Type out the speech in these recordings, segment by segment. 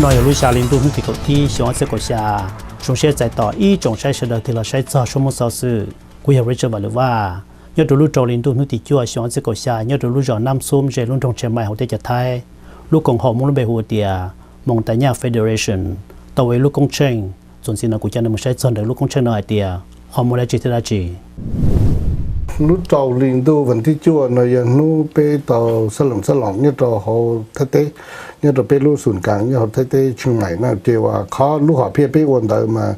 No yog lub xya hli ntuj hnub tim kaum ib xyoo ob txhiab kaum xya. Zoo siab txais tos ib tsoom saib sawv daws tig los saib txog suab muab xov xwm. Kuv yog Richard Vam Lwm Vaj. Nyob rau lub rau hli ntuj hnub tim cuaj xyoo ob txhiab kaum xya, nyob rau lub zos Nab Xub ze lub nroog Tshiab Maim hauv teb chaws Thaib, lub koom haum muaj lub npe hu ua tias Moos Tais Nyaj Federation tau ua ib lub koob tsheej. Txuas ntxiv no kuv coj nej mus saib txog ntawm lub koob tsheej no hais tias ho muaj dab tsi thiab dab tsi. Lub rau hli ntuj vas thib cuaj no yog hnub peb tau xab loos xab loos nyob rau hauv Thaib teb, nyob rau peb lub xus kaas nyob hauv Thaib teb Tshiab Maim na, ces uas qhov lub hom phiaj peb ua ntawd mas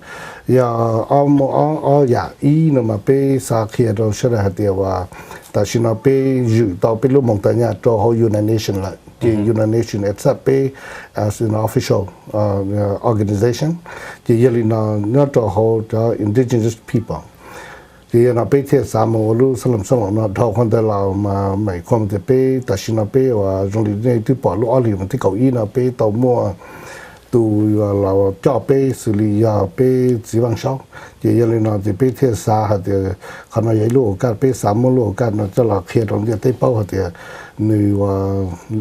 yog ob, ob yam. Ib no mas peb xav qhia rau sawv daws hais tias uas tam sim no peb zwm tau peb lub Moos Tais Nyaj rau hauv United Nations lawm, ces United Nations accept peb as an official organization. Ces yog li no nyob rau hauv cov indigenous people, ces yog no peb thiaj xav mus ua lub xab loos xab loos no. Dhau qhov ntawd los mas meem qhuas tias peb tam sim no peb uas zoo li nej twb pom lub ob hlis vas thib kaum ib no peb tau muaj tus los coj peb xws li yog peb txiv Vaj Saub. Ces yog li no ces peb thiaj xav hais tias qhov no yog ib lub au kaj, peb xav muab lub au kaj no coj los qhia rau ntiaj teb paub hais tias nws uas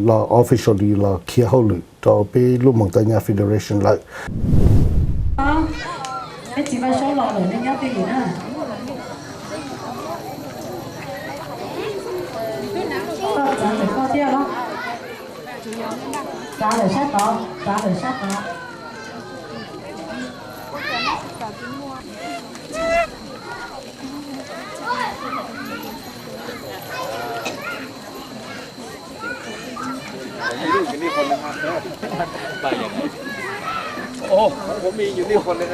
los officially los khiav hauj lwm rau peb lub Moos Tais Nyaj Federation lawm. Peb txiv Vaj Saub los lawm, nej nyob twj ywm na. Koj txav ntawm koj thiab los? Txav lawm sab tod, txav lawm sab tod. Ov, kuv mi yus ni qhov ne.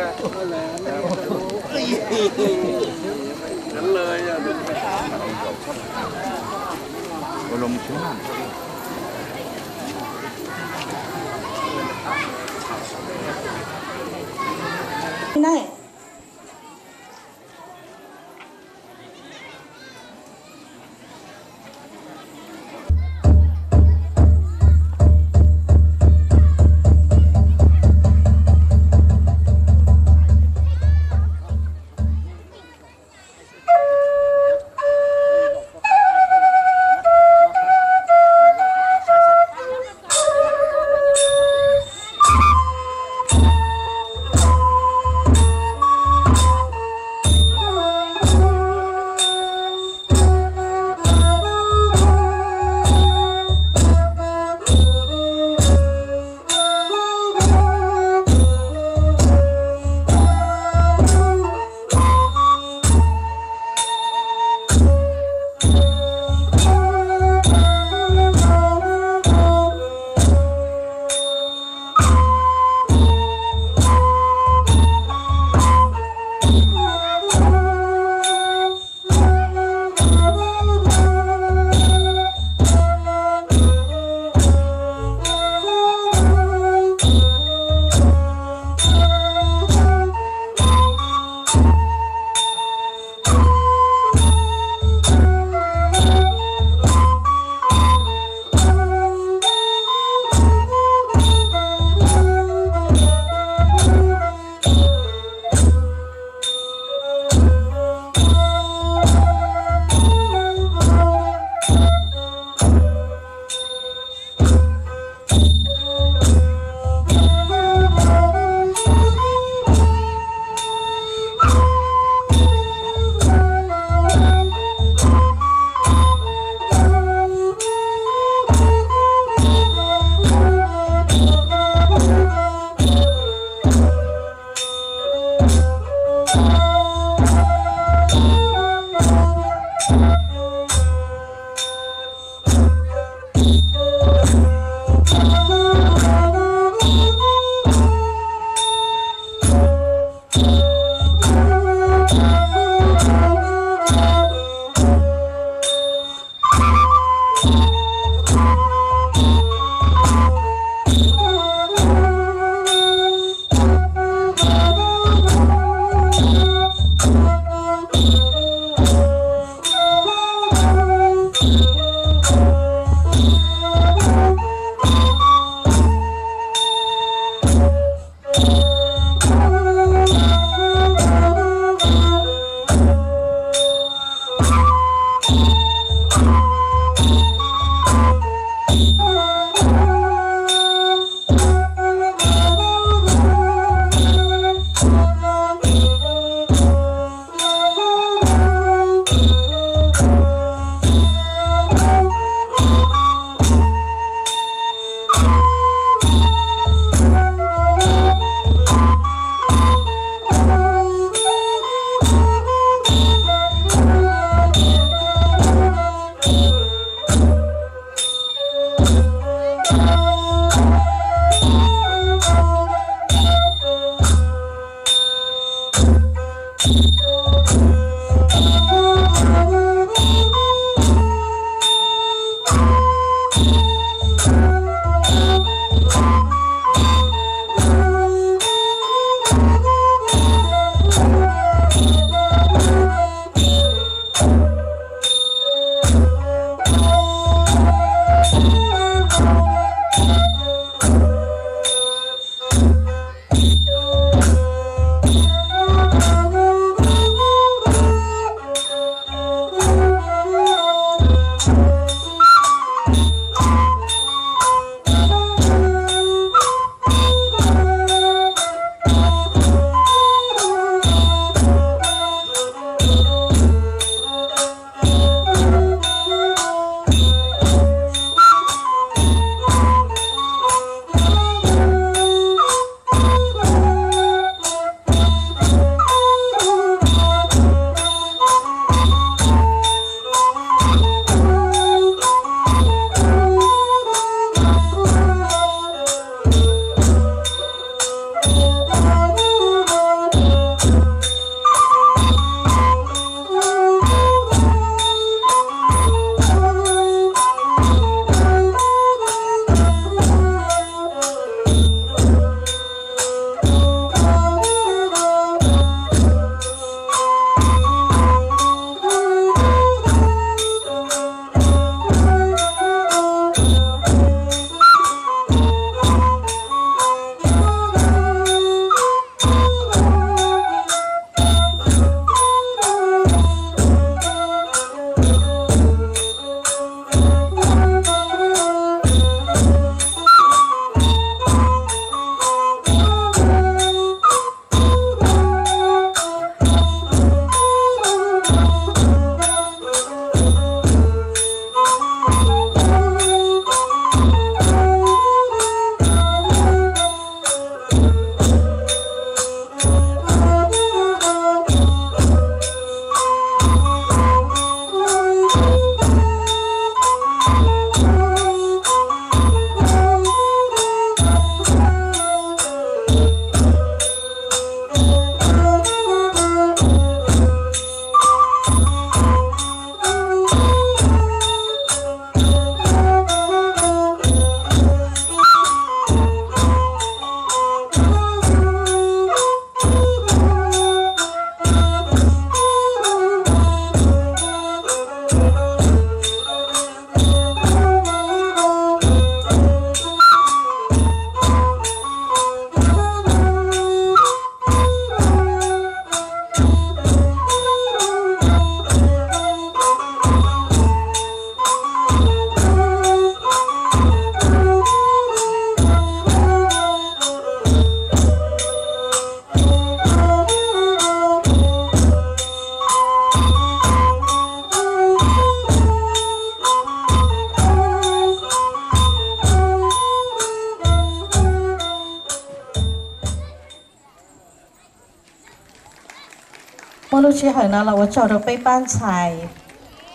Muab lub sij hawm no los ua tsaug rau peb pab ntxhais,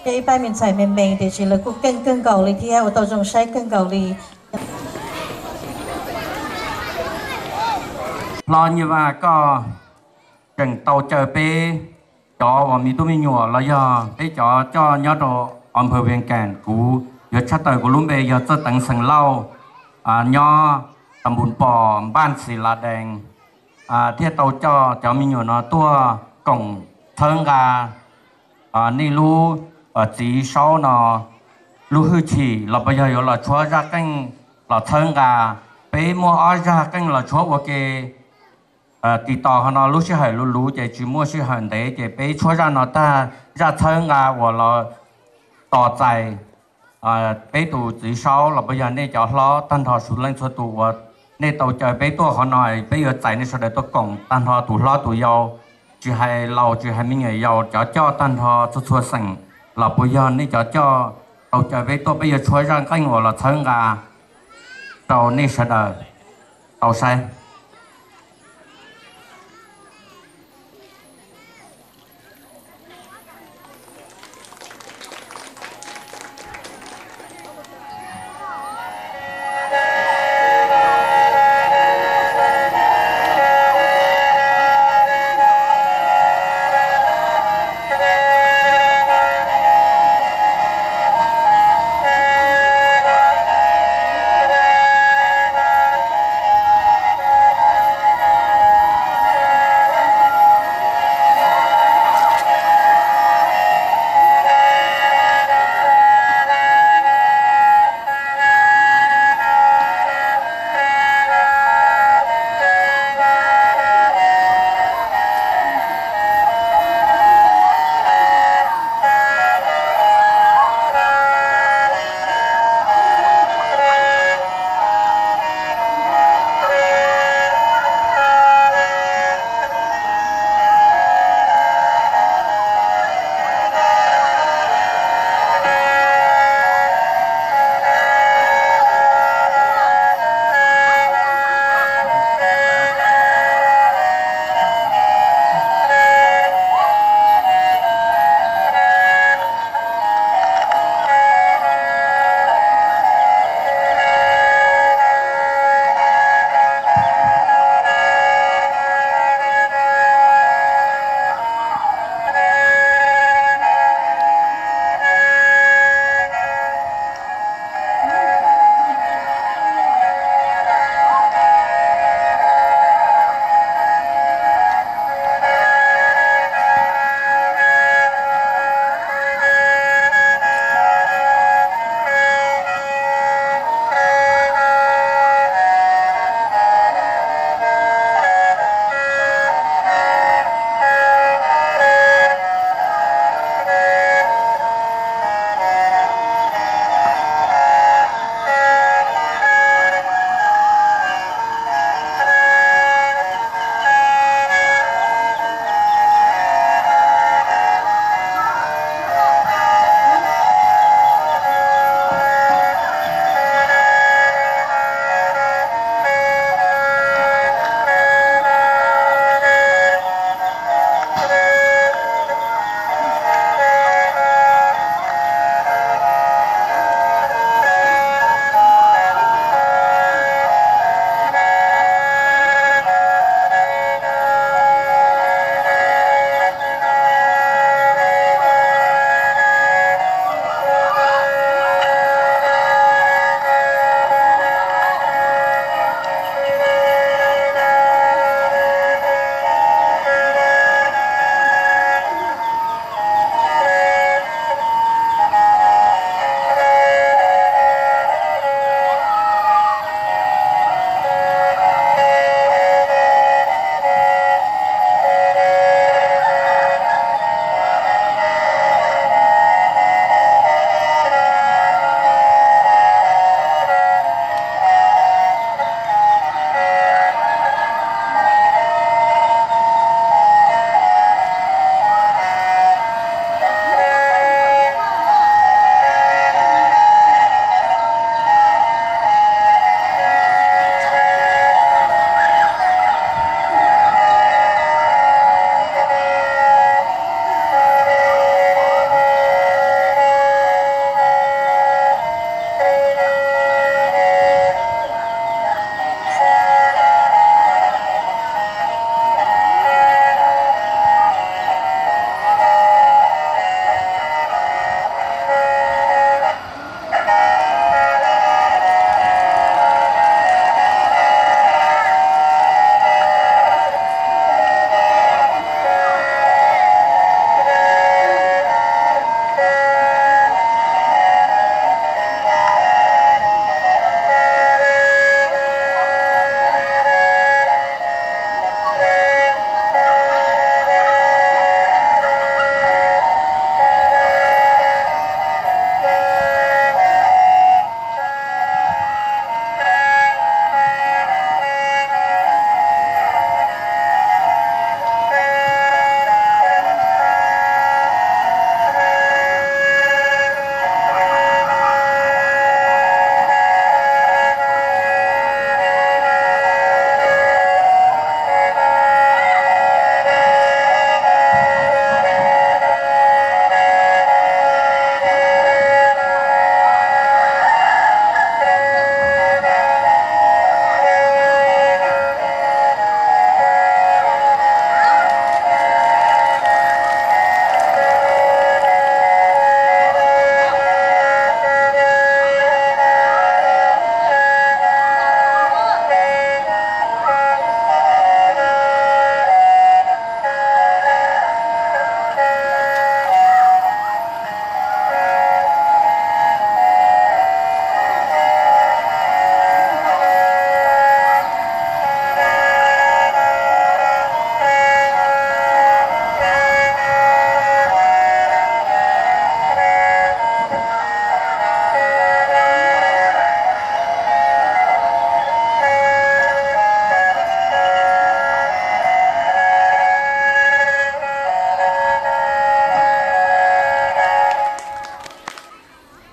peb ib pab me ntxhais me me tiam sis lawv kuj keej kawg nkaus li thiab ua tau zoo saib kawg nkaus li. Hlob Nyiaj Vaj, koj tseem tau caw peb cov uas me tub me nyuam los yog peb cov coj nyob rau Amplifier Camp, kuv yuav tshaj tawm kuv lub npe yog Txawj Teev xeem Lauj, nyob Tam Npus Pom, Npaj Xis Las Dees, thiaj tau coj cov me nyuam no tuaj koom txhawb nqa nej lub txiv saub no lub hwj chim los puas yog yuav los tshuab zaj qeej los txhawb nqa. Peb muaj ob zaj qeej los tshuab ua ke. Tiv tos qhov no lub sij hawm luv luv ces tsis muaj sij hawm ntev ces peb tshuab zaj no tag, zaj txhawb nqa uas los tos txais peb tus txiv saub los puas yog nej cov hlob tag nrho txhua leej txhua tus uas nej tau caw peb tuaj qhov no, peb yuav txais nej sawv daws tuaj koom tag nrho tus hlob tus yau, tsis hais laus tsis hais me nyuam yaus, cov coj tag nrho txhua txhua xeem los puas yog nej cov coj tau caw peb tuaj, peb yuav tshuab zaj qeej uas los txhawb nqa rau nej sawv daws tau saib.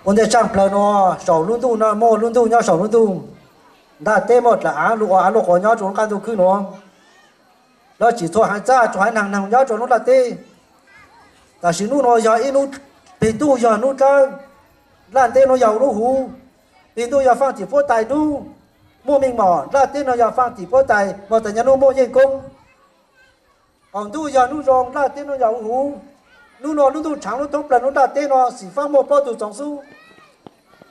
Ua ntej tshaj plaws no, saum lub ntuj no muaj lub ntuj nyob saum lub ntuj, nplaj teb muaj dlaim av luaj quas av luaj quas nyob rau lub qab ntuj khwb nuav. Lawv tsim txhua haiv txaj txhua haiv neeg noog nyob rau lub nplaj teb. Tam sim nub nuav yog ib nub, pig ntuj yog nub dlawb, nplaj teb nuav yog nub huv. Pig ntuj yog faaj tim puab tais nub, muaj meej mom. Nplaj teb nuav yog faaj tim puab tais, moog tas nyaj nub muaj yeej koob. Qaum ntuj yog nub zoo, nplaj teb nuav yog huv. Nub nuav lub ntuj tshaav lub thoob plaws lub nplaj teb nuav, xim faab muaj plaub tug txoov xub,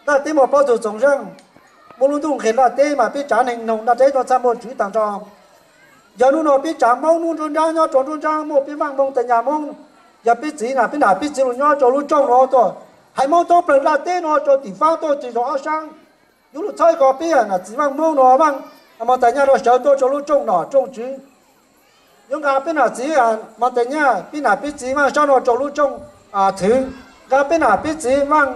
nplaj teb muaj plaub tug txoov zeej. Muaj lub ntuj nqeg nplaj teb mas peb tsav neeg noog nplaj teb nuav txhaj muaj tswv taag nrho. Yog nub nuav peb tsav Moob nub nruab nraab nyob rau nruab nraab muaj peb vaaj Moob tas nyaj Moob. Yog peb txiv na peb nam peb txiv lug nyob rau lub rooj nuav tuaj, haiv Moob thoob plaws nplaj teb nuav rau tim faab tuaj tsis zoo ob saab. Yuav lug txhawb ko peb nam txiv vaaj Moob nuav vaaj moog tas nyaj nuav sawv tuaj rau lub rooj nom rooj tswv. Yuav nqa peb nam txiv moog tas nyaj, peb nam peb txiv vaaj saab nuav rau lub rooj thwv, nqa peb nam peb txiv vaaj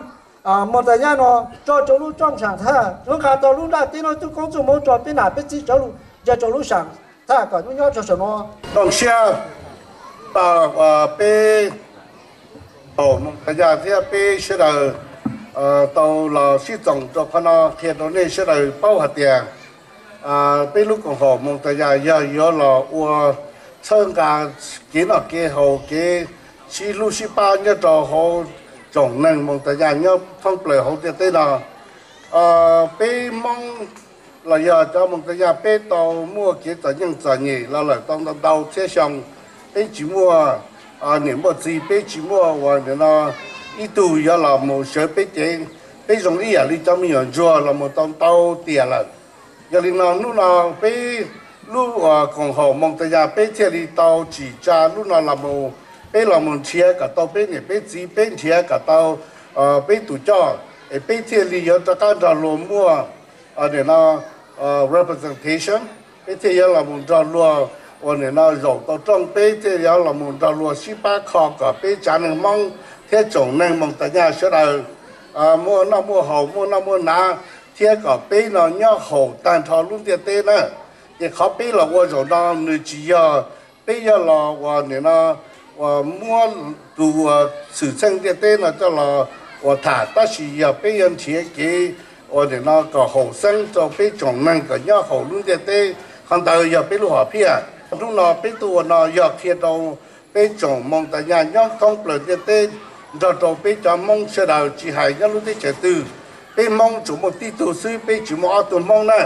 moog tas nyaj nuav rau rau lub rooj saam thaj. Yuav nqa tau lub nplaj teb nuav txuj koob txuj Moob rau peb nam peb txiv sawv lug ntsia rau lub saam thaj kom nub nyob rau saum nuav. Zoo siab tau peb thaum moog tas nyaj thiab peb sawv daws tau los sib txoos rau qhov no qhia rau nej sawv daws paub hais tias peb lub koom haum Montaña yog yuav los ua txhawb nqa kev noj kev haus, kev sib hlub sib pab nyob rau hauv tsoom neeg Montaña nyob thoob plaws hauv ntiaj teb no. Peb Hmoob los yog cov Montaña peb tau muaj kev txom nyem txom nyem los lawm tau ntau ntau txhiab xyoo. Peb tsis muaj niam muaj txiv, peb tsis muaj uas nim no ib tug yuav los mus sawv peb cev. Peb zoo ib yam li cov me nyuam ntsuag los mus tau ntau tiam lawm. Yog li no hnub no peb lub koom haum Montaña peb thiaj li tau tsim tsa lub no los mus, peb los mus nrhiav kom tau peb niam peb txiv, peb nrhiav kom tau peb tus coj, es peb thiaj li yuav rov qab nrog luag muaj nim no representation. Peb thiaj yuav los mus nrog luag uas nim no zaum tau rooj, peb thiaj yuav los mus nrog luag sib pab kho kom peb tsav neeg Hmoob thiab tsoom neeg Montaña sawv daws muaj noj muaj haus, muaj noj muaj hnav, thiab kom peb no nyob haum tag nrho lub ntiaj teb na. Ces qhov peb los ua zaum no nws tsis yog peb yuav los uas nim no uas muab tus uas xwm txheej ntiaj teb no coj los uas tham, tab sis yog peb yuav nrhiav kev uas nim no kom haum xeeb rau peb tsoom neeg kom nyob haum lub ntiaj teb. Qhov ntawd yog peb lub hom phiaj. Hnub no peb tuaj ua no yog qhia rau peb tsoom Montaña nyob thoob plaws ntiaj teb, nrog rau peb cov Hmoob sawv daws tsis hais nyob lub teb chaws twg. Peb Hmoob tsuas muaj tib tug xwb, peb tsis muaj ob tug Hmoob na.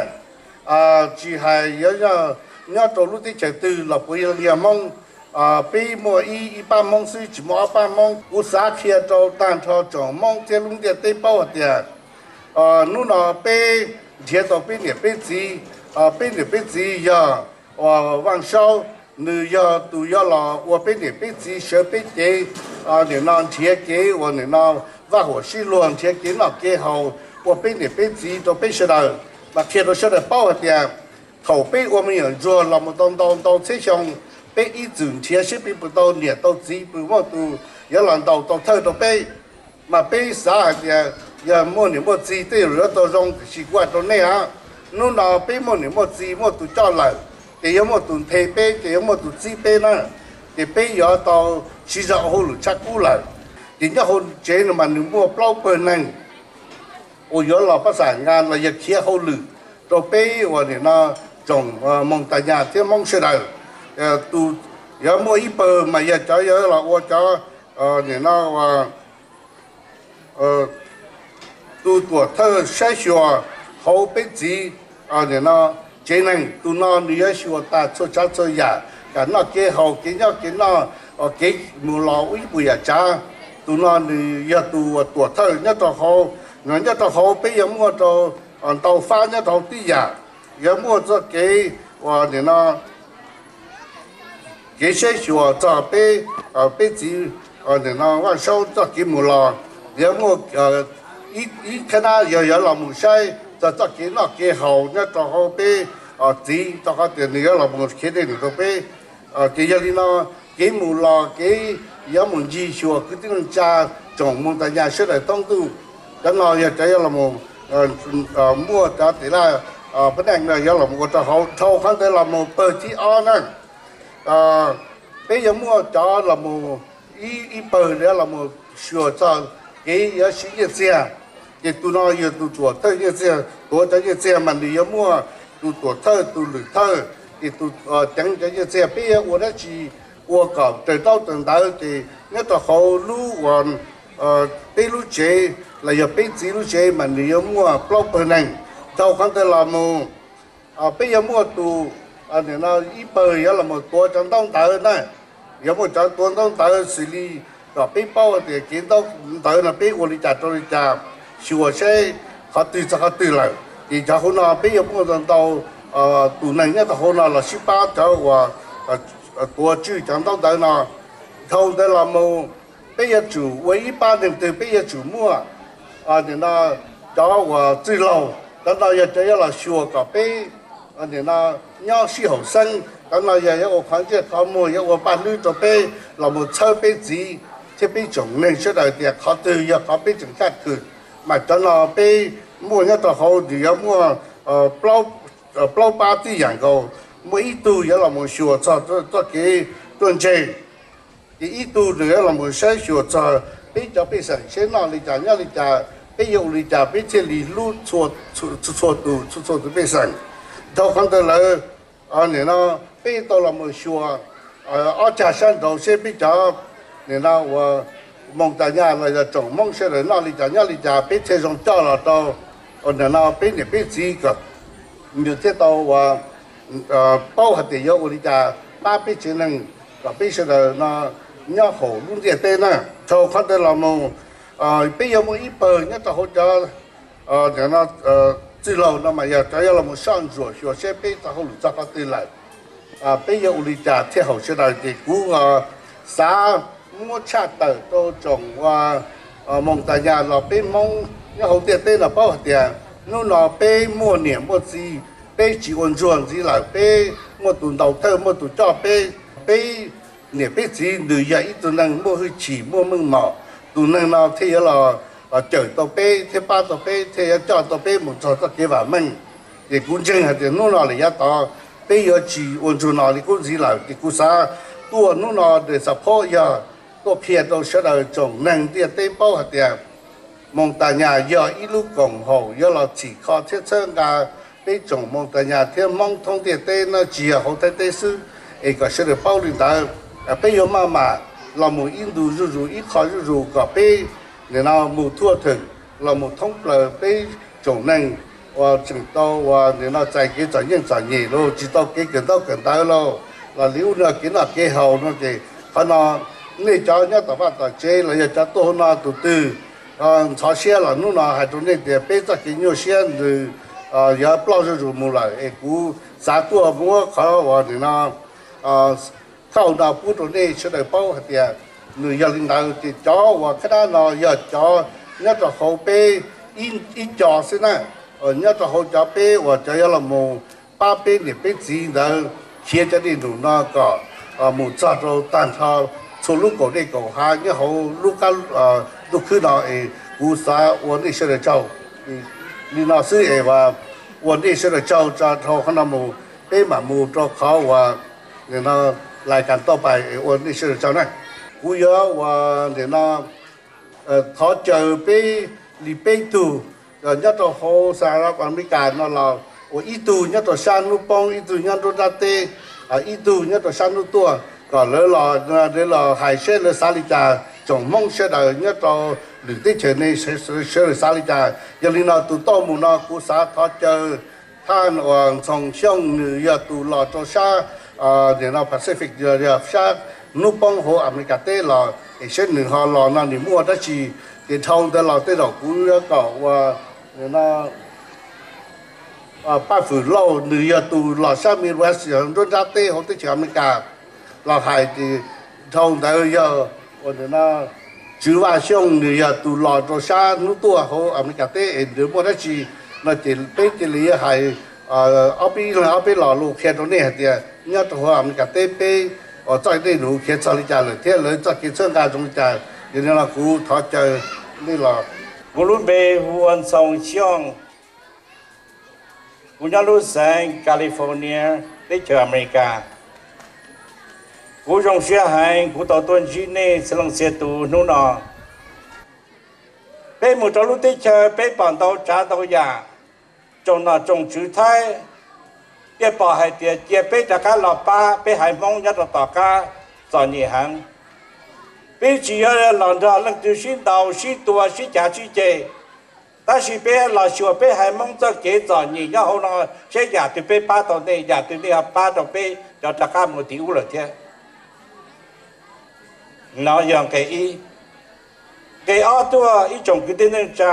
Tsis hais yuav nyob rau lub teb chaws twg los puav leej yog Hmoob. Peb muaj ib ib pab Hmoob xwb, tsis muaj ob pab Hmoob. Kuv xav qhia rau tag nrho tsoom Hmoob thiab lub ntiaj teb paub hais tias hnub no peb nrhiav tau peb niam peb txiv. Peb niam peb txiv yog Vaj Saub, nws yog tus yuav los ua peb niam peb txiv sawv peb cev, nim no nrhiav kev uas nim no vaj huam sib luag, nrhiav kev noj kev haus ua peb niam peb txiv rau peb sawv daws. Mas qhia rau sawv daws paub hais tias thaum peb ua me nyuam ntsuag los mus tau ntau ntau txhiab xyoo, peb ib txwm nrhiav seb peb puas tau niam tau txiv, puas muaj tus yuav los ntaus tau thawj rau peb. Mas peb xav hais tias yog muaj niam muaj txiv tej zaum yuav tau zoo, tiam sis kuv hais rau nej os, hnub no peb muaj niam muaj txiv, muaj tus coj lawm, ces yuav muaj tus nthe peb, ces yuav muaj tus txib peb na, ces peb yuav tau siv zog hauj lwm tshaj kub lawm. Ces nyob hauv tsev no mas nws muaj plaub pawg neeg uas yuav los pab xam nqa los yog khiav hauj lwm rau peb uas nim no tsoom Montaña thiab Hmoob sawv daws. Tus yuav muaj ib pawg mas yog cov yuav los ua cov nim no tus tuam thawj saib xyuas hauv peb txiv nim no tsev neeg. Tus no nws yuav xyuas tas txhua tsav txhua yam, kam noj kev haus, kev nyob kev noj, kev mus los ib puas yam tsav. Tus no nws yog tus tuam thawj nyob rau hauv. Nyob rau hauv peb yuav muaj rau ntau fab nyob rau hauv tib yam. Yuav muaj txoj kev uas nim no kev saib xyuas txog peb, peb txiv nim no Vaj Saub txoj kev mus los. Yuav muaj ib qhab nab yog yuav los mus saib txog txoj kev noj kev haus nyob rau hauv peb txiv, rau qhov tias nws yuav los mus khiav dej num rau peb. Ces yog li no, kev mus los kev yuav mus ncig xyuas kwv tij neej tsa tsoom Montaña sawv daws thoob ntuj, cov no yog cov yuav los muaj cov tes laj phab neej no yuav los ua rau hauv. Dhau qhov ntawd los mus pawg thib ob na, peb yuav muaj cov los mus ib pawg yuav los mus xyuas txog kev yuav siv nyiaj txiag. Ces tus no yog tus tuam thawj nyiaj txiag, tuav cov nyiaj txiag mas nws yuav muaj tus tuam thawj, tus lwm thawj, ces tus ceev cov nyiaj txiag. Peb yuav ua dab tsi ua kom raws ntaub raws ntawv? Ces nyob rau hauv lub uas peb lub tsev los yog peb txiv lub tsev mas nws yuav muaj plaub pawg neeg. Dhau qhov ntawd los mus, peb yuav muaj tus, nim no ib pawg yuav los mus tuav cov ntaub ntawv na, yuav muaj cov tuav ntaub ntawv xws li kom peb paub hais tias kev ntaub ntawv no peb ua li cas rau li cas, xyuas seb qhov twg txog qhov twg lawm. Ces cov hauv no peb yuav muaj ntau tus neeg nyob rau hauv no los sib pab cov uas tuav tswj cov ntaub ntawv no. Dhau ntawd los mus, peb yuav tsum ua ib pab neeg twg, peb yuav tsum muaj nim no cov uas txwj laug. Cov no yog cov yuav los xyuas kom peb nim no nyob sib haum xeeb. Cov no yog yuav ua qhov ntsej qhov muag, yuav ua paj hlwb rau peb los mus txhawb peb txiv thiab peb tsoom neeg sawv daws tias qhov twg yog qhov peb tseem kaj khwm. Mas cov no peb muaj nyob rau hauv nws yuav muaj plaub pab tib yam nkaus. Muaj ib tug yuav los mus xyuas txog txoj kev ruaj ntseg, ces ib tug nws yuav los mus saib xyuas txog peb cov pej xeem seb noj li cas nyob li cas, peb yuav ua li cas peb thiaj li hlub txhua txhua tus, txhua txhua tus pej xeem. Dhau qhov ntawd lawm, nim no peb tau los mus xyuas ob cag sab nraud seb peb cov nim no uas Moos Tas Nyas los yog tsoom Hmoob sawv daws noj li cas nyob li cas, peb thiaj zoo coj los rau nim no peb niam peb txiv kom nws thiaj tau uas paub hais tias yuav ua li cas pab peb tsev neeg kom peb sawv daws no nyob hauv lub ntiaj teb na. Dhau qhov ntawd los mus, peb yuav muaj ib pawg nyob rau hauv cov txwj laug no mas yog cov yuav los mus soj ntsuam xyuas seb peb tau hauj lwm txog qhov twg lawm, peb yuav ua li cas thiaj haum sawv daws. Ces kuv xav muab tshaj tawm rau tsoom uas Moos Tas Nyas los peb Hmoob nyob hauv ntiaj teb no paub hais tias hnub no peb muaj niam muaj txiv, peb tsis ua ntsuag ntxiv lawm, peb muaj tus ntaus thawj muaj tus coj peb, peb niam peb txiv nws yog ib tug neeg muaj hwj chim muaj meej mom, tus neeg no thiaj yuav los cawm tau peb thiab pab tau peb thiaj yuav coj tau peb mus txog txoj kev vam meej. Ces kuv ntseeg hais tias hnub no lawm yav tod peb yuav tsis ua ntsuag no li qub ntxiv lawm. Ces kuv xav tuaj hnub no de xav phob yog tuaj qhia rau sawv daws tsoom neeg ntiaj teb paub hais tias Moos Tas Nyas yog ib lub koom haum yuav los txhim kho thiab txhawb nqa peb tsoom Moos Tas Nyas thiab Hmoob thoob ntiaj teb na, tsis yog hauv Thaib teb xwb. Es kom sawv daws paub li ntawd, peb yuav maj mam los mus ib ntu zuj zus ib qho zuj zus kom peb nim no mus thuaj theem los mus thoob plaws peb tsoom neeg uas tseem tau uas nim no txais kev txom nyem txom nyem los tsis tau kev kawm ntaub kawm ntawv los, los li ub no kev noj kev haus no ces qhov no nej cov nyob tom vaj tom tsev los yog cov tuaj hauv no tus twg ntxhov siab los hnub no hais rau nej tias peb txoj kev nyuaj siab nws yuav ploj zuj zus mus lawm. Es kuv xav tuaj muab qhov uas nim no khauj no pub rau nej sawv daws paub hais tias nws yog li ntawd. Ces cov uas khab dab no yog cov nyob rau hauv peb ib co xwb na, nyob rau hauv cov peb uas cov yuav los mus pab peb niam peb txiv ntawd khiav cov dej num no kom mus txog rau tag nrho txhua lub kaum dej kaum hav nyob hauv lub qab ntuj khwb no. Es kuv xav ua nej sawv daws tsaug li no xwb es ua nej sawv daws tsaug tso. Dhau qhov no mus peb mam mus rau qhov uas nim no lais kas toj pais es ua nej sawv daws tsaug na. Kuv yuav ua nim no thov caw peb li peb tug nyob rau hauv Saharav America no los ua ib tug nyob rau sab hnub poob, ib tug nyob nruab nrab teb, ib tug nyob rau sab hnub tuaj, kom lawv los, lawv los hais seb lawv xav li cas, tsoom Hmoob sawv daws nyob rau lwm teb chaws ne sawv daws xav li cas. Yog li no tus toj mus no kuv xav thov caw thaj uas Ntxhoo Xyooj nws yog tus los rau sab nim no Pacific, yog sab hnub poob hauv Amelikas teb los es saib nws ho los no nws muaj dab tsi. Ces dhau ntawd los tej zaum kuv yuav kom ua nim no Paj Fwm Lauj nws yog tus los sab Midwest, yog nruab nrab teb hauv teb chaws Amelikas los hais. Ces dhau ntawd yog ua nim no Tswv Vaj Xyooj nws yog tus los rau sab hnub tuaj hauv Amelikas teb es nws muaj dab tsi no ces peb cia li yuav hais ob peb ib leeg ob peb los lus qhia rau nej hais tias nyob rau hauv Amelikas teb peb uas txoj dej num khiav txog li cas lawm thiab lawv txoj kev txhawb nqa zoo li cas. Yog li no kuv thov caw nej los. Kuv lub npe hu ua Ntxhoo Xyooj. Kuv nyob lub xeev California, teb chaws Amelikas. Kuv zoo siab heev kuv tau tuaj ntsib nej txhia leej txhia tus hnub no. Peb mus rau lub teb chaws peb pom ntau tsav ntau yam, tsoom nom tsoom tswv Thaib thiaj pom hais tias cia peb rov qab los pab peb haiv Hmoob nyob rau tom qab txom nyem heev. Peb tsis yog los nrog leej twg sib ntaus sib tua sib cav sib ceg, tab sis peb los xyuas peb haiv Hmoob txoj kev txom nyem nyob hauv no, saib yam twg peb pab tau nej, yam twg nej ho pab rau peb cov rov qab mus tim ub lawm thiab. No yog nqe ib. Nqe ob tuaj, ib tsoom kwv tij neej tsa,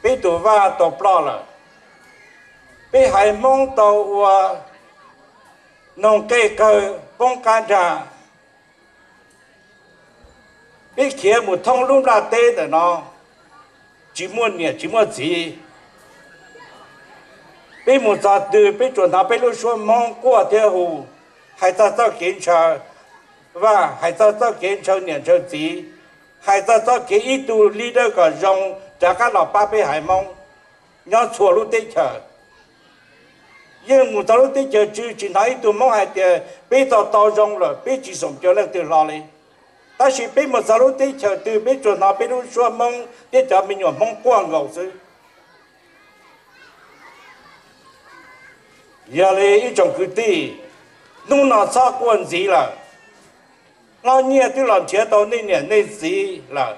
peb tus vaj tau ploj lawm, peb haiv Hmoob tau ua noog qej qawg poob qab nrag, peb khiav mus thoob lub nplaj teb ntawm no, tsis muaj niam tsis muaj txiv. Peb mus txog twg peb tsuas hnov peb lub suab Hmoob quaj thiab hu, hais txog txoj kev ntshaw vaj, hais txog txoj kev ntshaw niam ntshaw txiv, hais txog txoj kev ib tug leader kom zoo rov qab los pab peb haiv Hmoob nyob txhua lub teb chaws. Yeej mus txog lub teb chaws twg tsis hnov ib tug Hmoob hais tias peb tau tau zoo lawm, peb tsis xoom cov leej twg hlo li. Tab sis peb mus txog lub teb chaws twg peb tsuas hnov peb lub suab Hmoob thiab cov me nyuam Hmoob quaj nkaus xwb. Yog li ib tsoom kwv tij, hnub no txhob quaj ntxiv lawm. Hlob Nyiaj twb los nrhiav tau nej niam nej txiv lawm.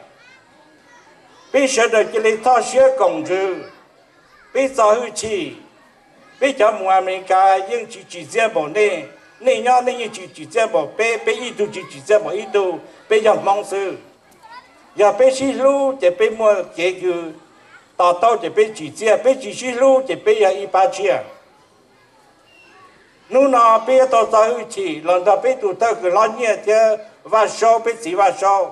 Peb sawv daws cia li txhob siab koom ntsws, peb txo hwj chim. Peb cov mus Amelikas yeej tsis tsim txiaj npaum nej, nej nyob nej yeej tsis tsim txiaj npaum peb, peb ib tug tsis tsim txiaj npaum ib tug, peb yog Hmoob xwb. Yog peb sib hlub ces peb muaj kev kws to taub ces peb tsim txiaj, peb tsis sib hlub ces peb yog ib pab tshiab. Hnub no peb yuav tau txo hwj chim los nrog peb tus thawj kws Hlob Nyiaj thiab Vaj Saub, peb txiv Vaj Saub.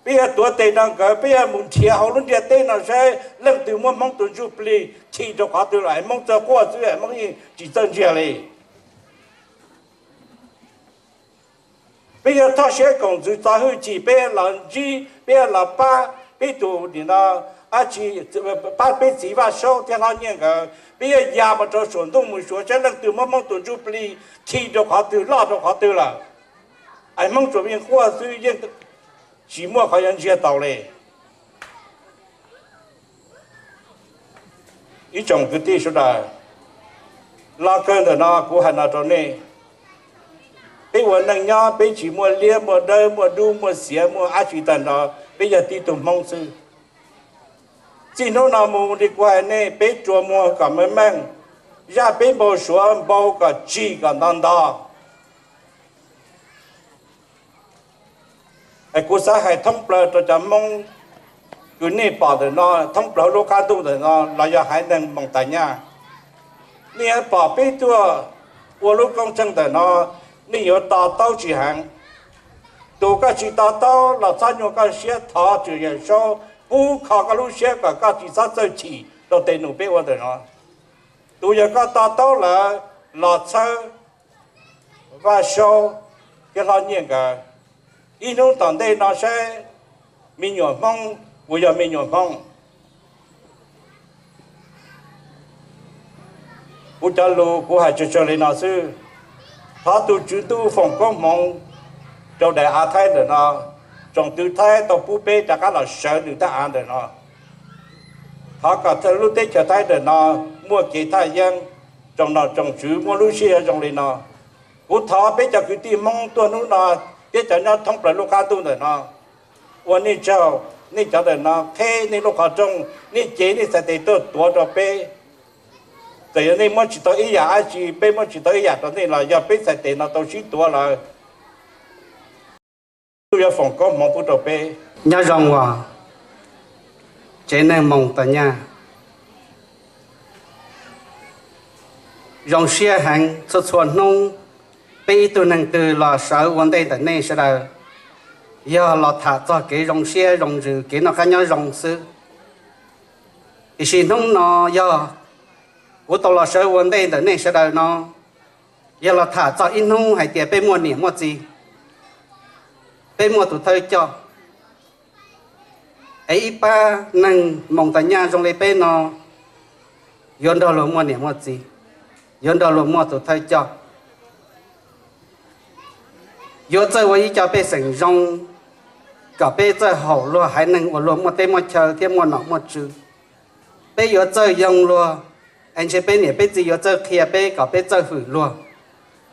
Peb yuav tuav tes nrog nkawd, peb yuav mus nrhiav hauv lub ntiaj teb no saib leej twg muab Hmoob tus ntsuj plig khi rau qhov twg lawm, Hmoob txawj quaj xwb, Hmoob yeej tsis txawj ntsiag li. Peb yuav txhob siab koom ntsws, txo hwj chim, peb los ntsib, peb los pab peb tus nim no, pab peb txiv Vaj Saub thiab Hlob Nyiaj nkawd, peb yuav ya mus rau saum ntuj mus xyuas saib leej twg muab Hmoob tus ntsuj plig khi rau qhov twg, loj rau qhov twg lawm. Es Hmoob tsuas yeej quaj xwb, yeej tsis muaj qhov yuav ntsiag taus li. Ib tsoom kwv tij sawv daws, lo kawg ntawm no kuv hais no rau nej, peb ua neej nyob peb tsis muaj liab muaj dawb muaj dub muaj xiav muaj dab tsi tag nrho, peb yog tib tug Hmoob xwb. Txij hnub no mus li kuv hais nej, peb rua muag kom meej meej, zaj peb npau suav npau kom tsim kom nto nto. Es kuv xav hais thoob plaws rau cov Hmoob kws nej pom ntawm no, thoob plaws lub qab ntuj ntawm no los yog haiv neeg Moos Tas Nyaj, nej yuav pom peb tuaj ua lub koob tsheej ntawm no, nej yuav to taub tsis heev. Tus koj tsis to taub los txhob nyuaj koj siab, thov Tswv Yawm Saub pub kho koj lub siab kom koj tsis txhob txawj chim rau tej num peb ua ntawm no. Tus yog koj to taub lawm los txhawb Vaj Saub thiab Hlob Nyiaj nkawd ib hnub tom ntej no saib me nyuam Hmoob puas yog me nyuam Hmoob. Kuv cov lus kuv hais tsawg tsawg li no xwb. Thov tus Tswv Ntuj foom koob hmoov rau daim av Thaib ntawm no, tsoom tw Thaib tau pub peb rov qab los sawv nws thaj av ntawm no. Thov kom lub teb chaws Thaib ntawm no muaj kev thaj yeeb, tsoom nom tsoom tswv muaj lub siab zoo li no. Kuv thov peb cov kwv tij Hmoob tuaj hnub no thiab cov nyob thoob plaws lub qab ntuj ntawm no, ua nej tsaug. Nej cov ntawm no qheb nej lub qhov rooj, nej cev nej txhais tes tuaj tuav rau peb. Txawm yog nej muab tsis tau ib yam dab tsi, peb muab tsis tau ib yam rau nej los yog peb txhais tes no tau sib tuav lawm, Tswv Ntuj yuav foom koob hmoov pub rau peb. Nyob zoo os, tsev neeg Moos Tas Nyaj. Zoo siab heev txhua txhua hnub peb ib tug neeg twg los sawv ua ntej ntawm nej sawv daws, yog los tham txog kev zoo siab zoo ntsws, kev noj qab nyob zoo xwb. Tiam sis hnub no yog kuv tau los sawv ua ntej ntawm nej sawv daws no, yog los tham txog ib hnub hais tias peb muaj niam muaj txiv, peb muaj tus thawj coj, es ib pab neeg Moos Tas Nyaj zoo li peb no yuav nrog luag muaj niam muaj txiv, yuav nrog luag muaj tus thawj coj, yuav txawj ua ib co pej xeem zoo, kom peb txawj haum luag haiv neeg uas luag muaj teb muaj chaw thiab muaj nom muaj tswv. Peb yuav txawj yoo luag, es ntshe peb niam peb txiv yuav txawj qhia peb kom peb txawj hwm luag,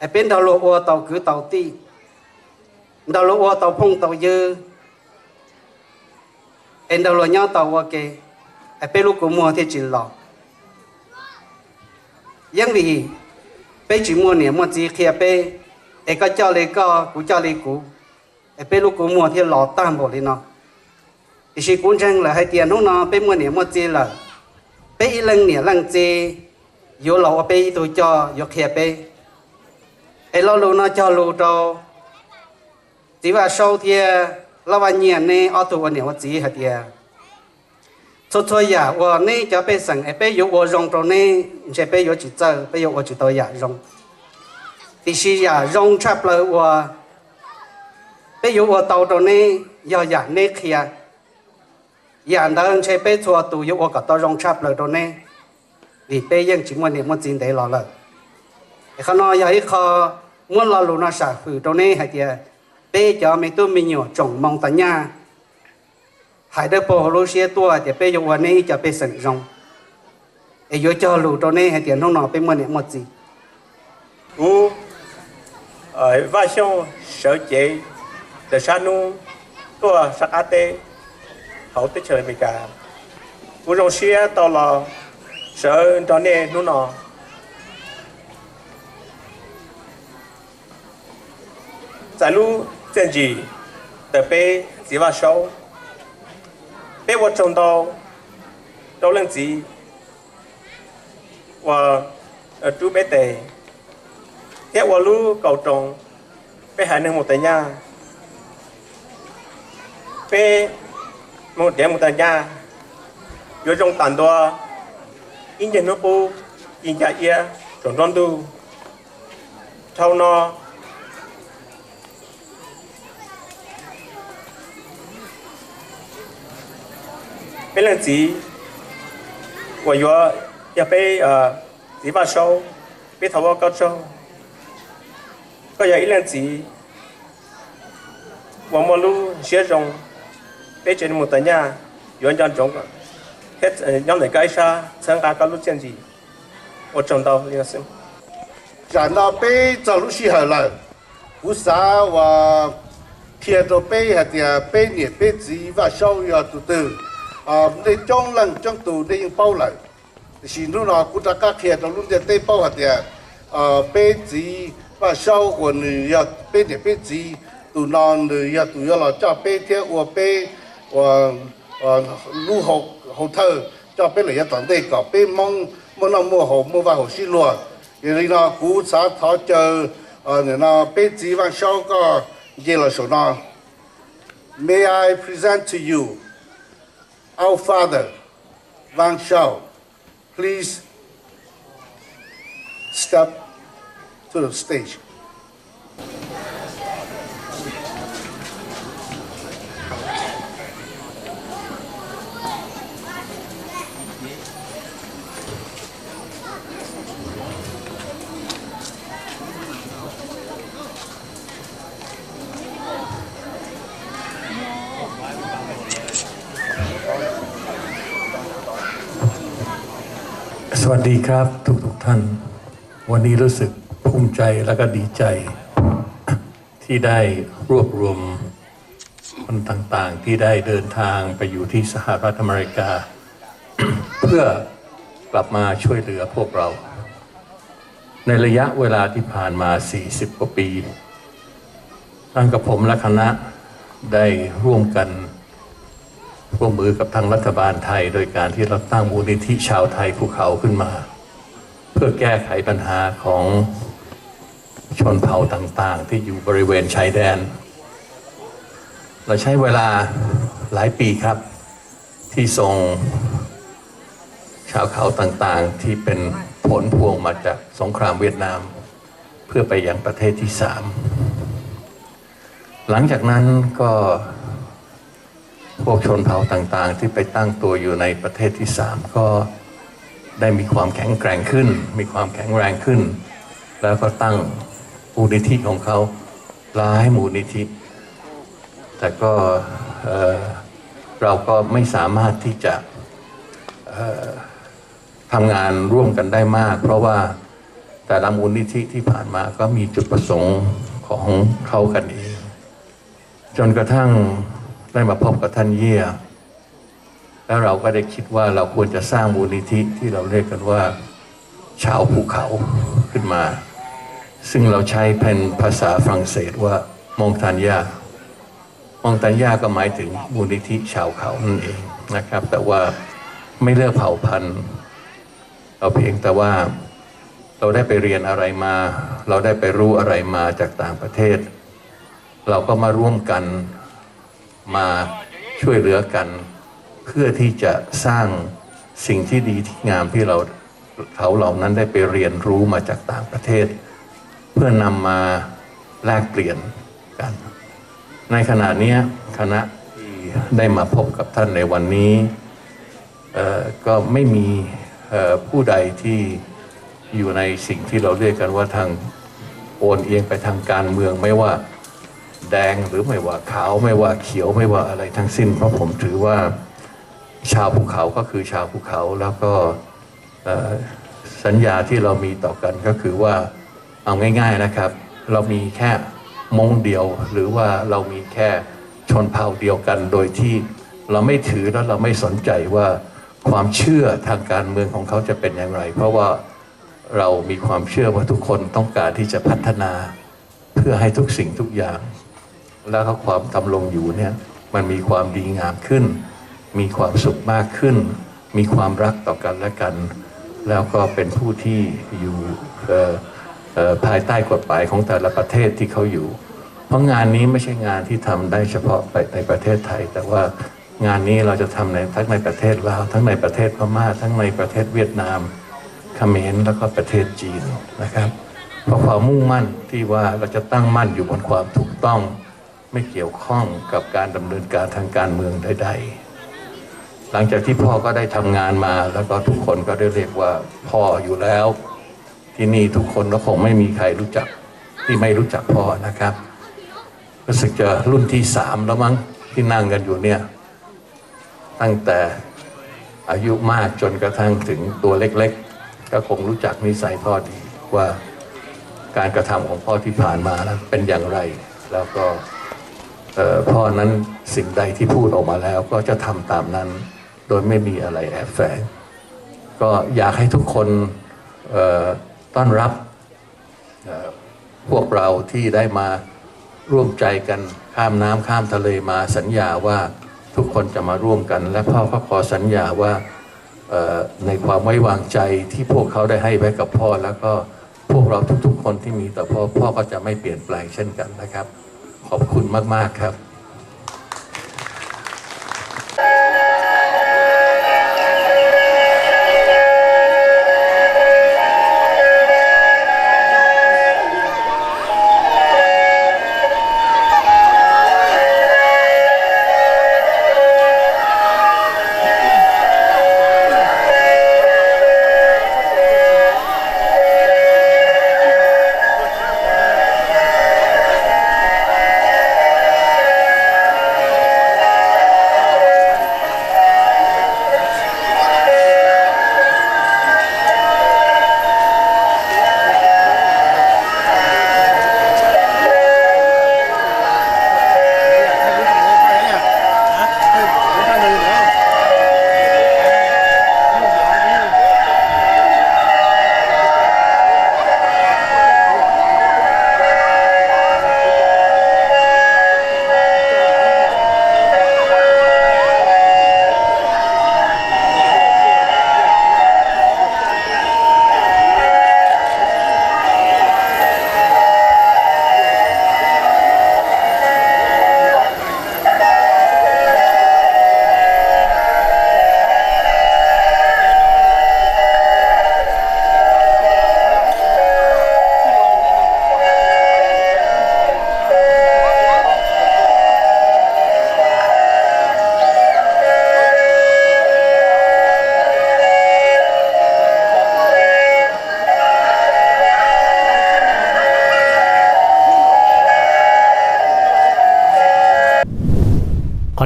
es peb nrog luag ua tau kwv tau tij, nrog luag ua tau phooj tau ywg, es nrog luag nyob tau ua ke, es peb lub kua muag thiaj tsis los. Yeej vim peb tsis muaj niam muaj txiv qhia peb, es koj coj li koj, kuv coj li kuv, es peb lub kua muag thiaj los tag npaum li no. Tiam sis kuv ntseeg lawm hais tias hnub no peb muaj niam muaj txiv lawm, peb ib leej niam leej txiv yuav los ua peb ib tug coj yuav qhia peb. Es lo lus no cog lus rau txiv Vaj Saub thiab Laj Vaj Nyiaj neb ob tug ua niam ua txiv hais tias txhua txhua yam uas neb cov pej xeem es peb yuav ua zoo rau neb ntshe peb yuav tsis txawj, peb yuav ua tsis tau yam zoo. Tiam sis yam zoo tshaj plaws uas peb yuav ua tau rau neb yog yam neb qhia. Yam ntawd ntshe peb txhua tus yuav ua kom tau zoo tshaj plaws rau neb, vim peb yeej tsis muaj niam muaj txiv ntev los lawm. Es qhov no yog ib qho muab lo lus no sam hwm rau neb hais tias peb cov me tub me nyuam tsoom Moo Tas Nyaj hais dawb paug hauv lub siab tuaj hais tias peb yuav ua neb ib co pej xeem zoo, es yuav cog lus rau neb hais tias hnub no peb muaj niam muaj txiv. Kuv, Vaj Xyooj, sawv cev ntawm sab hnub tuaj sab qab teb hauv teb chaws Amelikas. Kuv zoo siab tau los sawv nrog nej hnub no txais lub txiaj ntsim ntawm peb txiv Vaj Saub. Peb ua tsaug ntau rau leej txiv uas rub peb tes thiab ua lub kaus roos peb haiv neeg Moo Tas Nyaj. Peb mus dev Moo Tas Nyaj yuav zoo tas ntua ib nyuag hnub qub ci ncaj iab saum nruab ntug. Dhau no peb leej txiv uas yuav yog peb txiv Vaj Saub, peb thov ua koj tsaug. Koj yog ib leej txiv uas muaj lub siab zoo, peb tsev neeg Moo Tas Nyaj yuav nco ntsoov thiab nyob ntawm koj ib sab txhawb nqa koj lub txiaj ntsim. Ua tsaug ntau li no xwb. Tsam no peb txog lub sij hawm lawm, kuv xav uas qhia rau peb hais tias peb niam peb txiv Vaj Saub yog tus twg. Nej coob leej coob tus nej yeej paub lawm, tiam sis hnub no kuv rov qab qhia rau lub ntiaj teb paub hais tias peb txiv Vaj Saub uas nws yog peb niam peb txiv, tus no nws yog tus yuav los coj peb thiab ua peb lub hau thawj, coj peb lawm yav tom ntej kom peb Hmoob muaj noj muaj haus muaj vaj huam sib luag. Yog li no kuv xav thov caw peb txiv Vaj Saub koj nce los saum no. May I present to you our father, Van Shao. Please step to the stage. สวัสดีครับทุกๆท่าน วันนี้รู้สึกภูมิใจและก็ดีใจ ที่ได้รวบรวมคนต่างๆที่ได้เดินทางไปอยู่ที่สหรัฐอเมริกา เพื่อกลับมาช่วยเหลือพวกเรา ในระยะเวลาที่ผ่านมา สี่สิบ กว่าปี ทางกับผมและคณะได้ร่วมกัน ร่วมมือกับทางรัฐบาลไทย โดยการที่เราตั้งมูลนิธิชาวไทยภูเขาขึ้นมา เพื่อแก้ไขปัญหาของชนเผ่าต่างๆที่อยู่บริเวณชายแดน เราใช้เวลาหลายปีครับ ที่ส่งชาวเขาต่างๆที่เป็นผลพวงมาจากสงครามเวียดนาม เพื่อไปยังประเทศที่สาม หลังจากนั้นก็พวกชนเผ่าต่างๆที่ไปตั้งตัวอยู่ในประเทศที่สาม ก็ได้มีความแข็งแกร่งขึ้น มีความแข็งแรงขึ้น แล้วก็ตั้งมูลนิธิของเขาหลายมูลนิธิ แต่ก็ เอ่อ เราก็ไม่สามารถที่จะ เอ่อ ทำงานร่วมกันได้มาก เพราะว่าแต่ละมูลนิธิที่ผ่านมาก็มีจุดประสงค์ของเขากันเอง จนกระทั่งได้มาพบกับท่านเยี่ย แล้วเราก็ได้คิดว่าเราควรจะสร้างมูลนิธิที่เราเรียกกันว่าชาวภูเขาขึ้นมา ซึ่งเราใช้เป็นภาษาฝรั่งเศสว่า Montagnards Montagnards ก็หมายถึงมูลนิธิชาวเขานั่นเองนะครับ แต่ว่าไม่เลือกเผ่าพันธุ์ เราเพียงแต่ว่าเราได้ไปเรียนอะไรมา เราได้ไปรู้อะไรมาจากต่างประเทศ เราก็มาร่วมกัน มาช่วยเหลือกัน เพื่อที่จะสร้างสิ่งที่ดีที่งามที่เรา เขาเหล่านั้นได้ไปเรียนรู้มาจากต่างประเทศ เพื่อนำมาแลกเปลี่ยนกัน ในขณะเนี้ยคณะที่ได้มาพบกับท่านในวันนี้ เอ่อ ก็ไม่มี เอ่อ ผู้ใดที่อยู่ในสิ่งที่เราเรียกกันว่าทาง โอนเอียงไปทางการเมือง ไม่ว่าแดงหรือไม่ว่าขาว ไม่ว่าเขียว ไม่ว่าอะไรทั้งสิ้น เพราะผมถือว่าชาวภูเขาก็คือชาวภูเขา แล้วก็ เอ่อ สัญญาที่เรามีต่อกันก็คือว่า เอาง่ายๆนะครับ เรามีแค่ม้งเดียว หรือว่าเรามีแค่ชนเผ่าเดียวกัน โดยที่เราไม่ถือและเราไม่สนใจว่าความเชื่อทางการเมืองของเขาจะเป็นอย่างไร เพราะว่าเรามีความเชื่อว่าทุกคนต้องการที่จะพัฒนา เพื่อให้ทุกสิ่งทุกอย่าง แล้วก็ความดำรงอยู่เนี่ย มันมีความดีงามขึ้น มีความสุขมากขึ้น มีความรักต่อกันและกัน แล้วก็เป็นผู้ที่อยู่ เอ่อ เอ่อ ภายใต้กฎหมายของแต่ละประเทศที่เขาอยู่ เพราะงานนี้ไม่ใช่งานที่ทำได้เฉพาะในประเทศไทย แต่ว่างานนี้เราจะทำใน ทั้งในประเทศลาว ทั้งในประเทศพม่า ทั้งในประเทศเวียดนาม เขมร แล้วก็ประเทศจีนนะครับ เพราะความมุ่งมั่นที่ว่าเราจะตั้งมั่นอยู่บนความถูกต้อง ไม่เกี่ยวข้องกับการดำเนินการทางการเมืองใดๆ หลังจากที่พ่อก็ได้ทำงานมา แล้วก็ทุกคนก็ได้เรียกว่าพ่ออยู่แล้ว ที่นี่ทุกคนก็คงไม่มีใครรู้จักที่ไม่รู้จักพ่อนะครับ รู้สึกจะรุ่นที่สามแล้วมั้งที่นั่งกันอยู่เนี่ย ตั้งแต่อายุมากจนกระทั่งถึงตัวเล็กๆ ก็คงรู้จักนิสัยพ่อดีว่าการกระทำของพ่อที่ผ่านมานั้นเป็นอย่างไร แล้วก็ เอ่อ พ่อนั้นสิ่งใดที่พูดออกมาแล้วก็จะทำตามนั้น โดยไม่มีอะไรแอบแฝง ก็อยากให้ทุกคน เอ่อ ต้อนรับ เอ่อ พวกเราที่ได้มาร่วมใจกันข้ามน้ำข้ามทะเลมา สัญญาว่าทุกคนจะมาร่วมกัน และพ่อก็ขอสัญญาว่า เอ่อ ในความไว้วางใจที่พวกเขาได้ให้ไว้กับพ่อ แล้วก็พวกเราทุกๆคนที่มีต่อพ่อ พ่อก็จะไม่เปลี่ยนแปลงเช่นกันนะครับ ขอบคุณมากๆครับ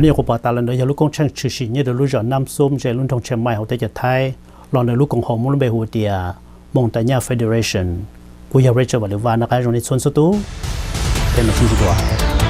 Nej nyuam qhuav pom tas los ntawd yog lub koob tsheej tshwm sim nyob rau lub zos Nam Xum ze lub nroog Chiang Mai hauv teb chaws Thaib, los ntawm lub koom haum muaj lub npe hu tias Mountaigne Federation. Kuv yog Rachel Vam Lwm Vaj, noj qab zoo nej txhua txhua tus, peb mam sib ntsib dua.